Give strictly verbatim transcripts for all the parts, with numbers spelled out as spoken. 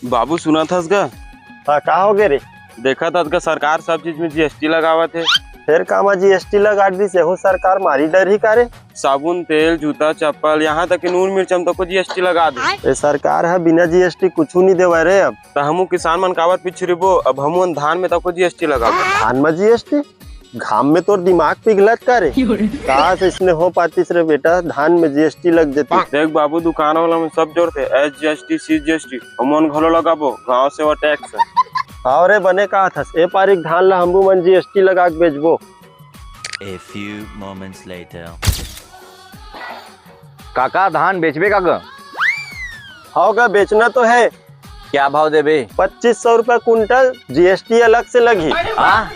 बाबू, सुनत हस गा? हाँ, का हो गे रे? देखत हस गा, सरकार सब चीज में जीएसटी लगावत हे। फेर का मा जीएसटी लगा दिस, एहू सरकार मारी डरही का रे? साबुन, तेल, जूता, चप्पल, यहाँ तक कि नून मिर्चा में तको जीएसटी लगा दे। ए सरकार ह बिना जीएसटी कुछू नहीं देवय रे। अब त हमू किसान मन काबर पिछुरिबो, अब हमू धान में तको जीएसटी लगाबो। धान में जीएसटी? घाम में तोर दिमाग पिघलत का रे? काश इसने हो पातिस रे बेटा, धान में जीएसटी लग जतिस। देख बाबू, दुकान वाला मन सब जोरथे, एसजीएसटी, सीजीएसटी, हमन घलो लगाबो, गांव सेवा टैक्स। हाँ रे, बने कहत हस, ए पारी के धान ला हमू मन जीएसटी लगा के बेचबो। A few moments later. काका, धान बेचबे का गा? हव गा, बेचना तो है। क्या भाव देबे? पच्चीस सौ रुपया कुंटल, जीएसटी अलग से लगही। हाँ?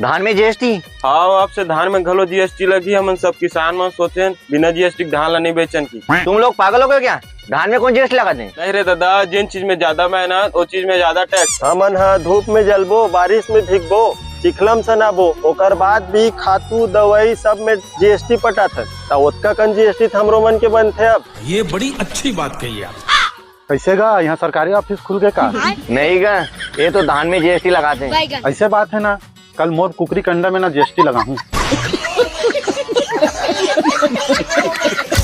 धान में जीएसटी? हाँ, अब से धान में घलो जीएसटी लगही। हमन सब किसान मन सोचेन, बिना जीएसटी के धान ला नहीं बेचन की। तुम लोग पागल हो गए क्या? धान में कौन जीएसटी लगाथे? नहीं रे दादा, जिन चीज में ज्यादा मेहनत, ओ चीज में ज्यादा टैक्स। हमन ह धूप में जलबो, बारिश में भीगबो, चिखला म सनाबो, ओकर बाद भी खातू, दवाई सब में जीएसटी पटाथन। त ओतका कन जीएसटी त हमरो मन के बनथे अब। ये बड़ी अच्छी बात कही आप। कैसे गा, यहाँ सरकारी ऑफिस खुल गए का? नहीं गा, ये तो धान में जीएसटी लगाथे। ऐसे बात है ना, कल मोर कुकरी के अंडा में ना जीएसटी लगाहूँ।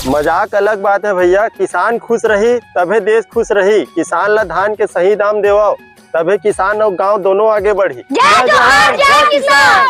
मजाक अलग बात है भैया, किसान खुश रही तभे देश खुश रही। किसान ला धान के सही दाम देवव, तभे किसान अउ गांव दोनों आगे बढ़ी। जय जोहार, जय किसान।